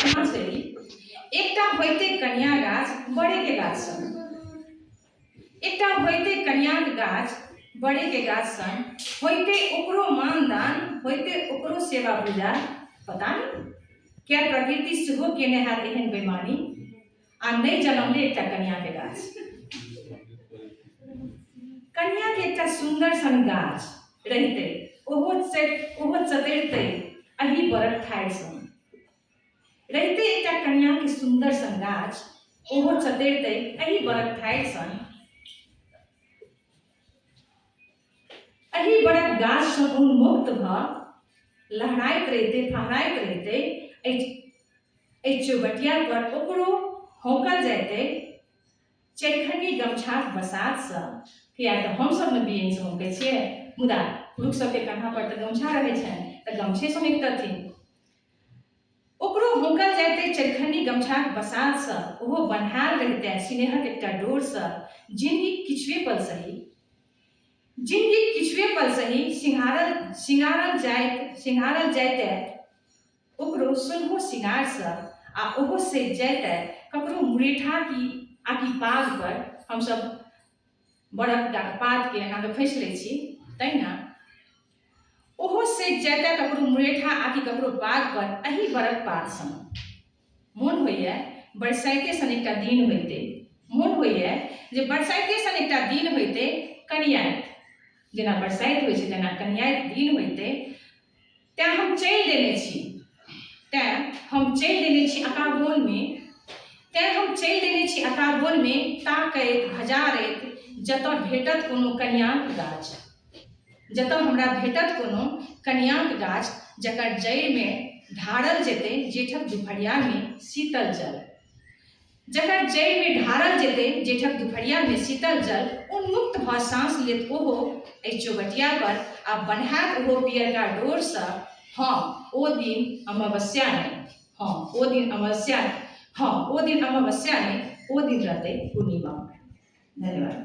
रचना छै ई। एकटा होइते कनिया गाछ बड़े के गाछ सन, एकटा होइते कनियाक गाछ बड़े के गाछ सन, होइते ओकरो मानदान, होइते ओकरो सेवा पूजा। पता नहि क्या प्रकृति सेहो केने हैत एहन बेमानी आ नहि जनमले एकटा कनिया के गाछ। कनिया के एकटा सुंदर सन गाछ रहिते ओहो ओहो चतरिते एहि बरक ठाढ़ि सन। रहिते एकटा कनिया के सुंदर सन गाछ ओहो चतरिते एहि बरक ठाढ़ि सन। एहि बरक गाछ सँ उन्मुक्त भऽ लहराइत रहिते फहराइत रहिते एहि चौबटिया पर ओकरो हौंकल जाइतै चरिखन्नी गमछाक बसातसँ। किया तऽ हमसभ ने बियनसँ हौंकै छियै, मुदा पुरुष सबके कन्हा पर तऽ गमछा रहै छनि तऽ गमछेसँ हौंकितथिन। ओकरो हौंकल जाइतै चरिखन्नी गमछाक बसातसँ, ओहो बन्हायल रहितै सिनेहक एकटा डोरसँ। जिनगीक किछुए पल सही, जिनगीक किछुए पल सही, सिंहारल सिंगारल जाइत सिंहारल जाइतै ओकरो सोलहो सिंगारसँ आ ओहो सजि जाइतै ककरो मुरेठा की आकि पाग पर। हमसभ बड़क पातके एना कऽ खोसि लै छी तहिना ओहो सजि जाइतै ककरो मुरेठा आकि ककरो पाग पर एहि बड़क पात सन। मोन होइए बरसाइते सन एकटा दिन होइतै, मोन होइए जे बरसाइते सन एकटा दिन होइतै, कनियाइत जेना बरसाइत होइ छै तेना कनियाइत दिन होइतै। तैँ हम चलि देने छी, तैँ हम चलि देने छी अकाबोनमे, तैँ हम चलि देने छी अकाबोनमे ताकैत भजारैत जतऽ भेटत कोनो कनियाँक गाछ, जतऽ हमरा भेटत कोनो कनियाँक गाछ जकर जड़िमे ढारल जेतै जेठक दुपहरियामे शीतल जल, जकर जड़िमे ढारल जेतै जेठक दुपहरियामे शीतल जल। उन्मुक्त भऽ साँस लेत ओहो एहि चौबटिया पर आ बन्हायत ओहो पियरका डोरसँ। हँ, ओ दिन अमावस्या नहि, हँ, ओ दिन अमावस्या, हँ, ओ दिन अमावस्या नहि, ओ दिन रहतै पूर्णिमा। धन्यवाद।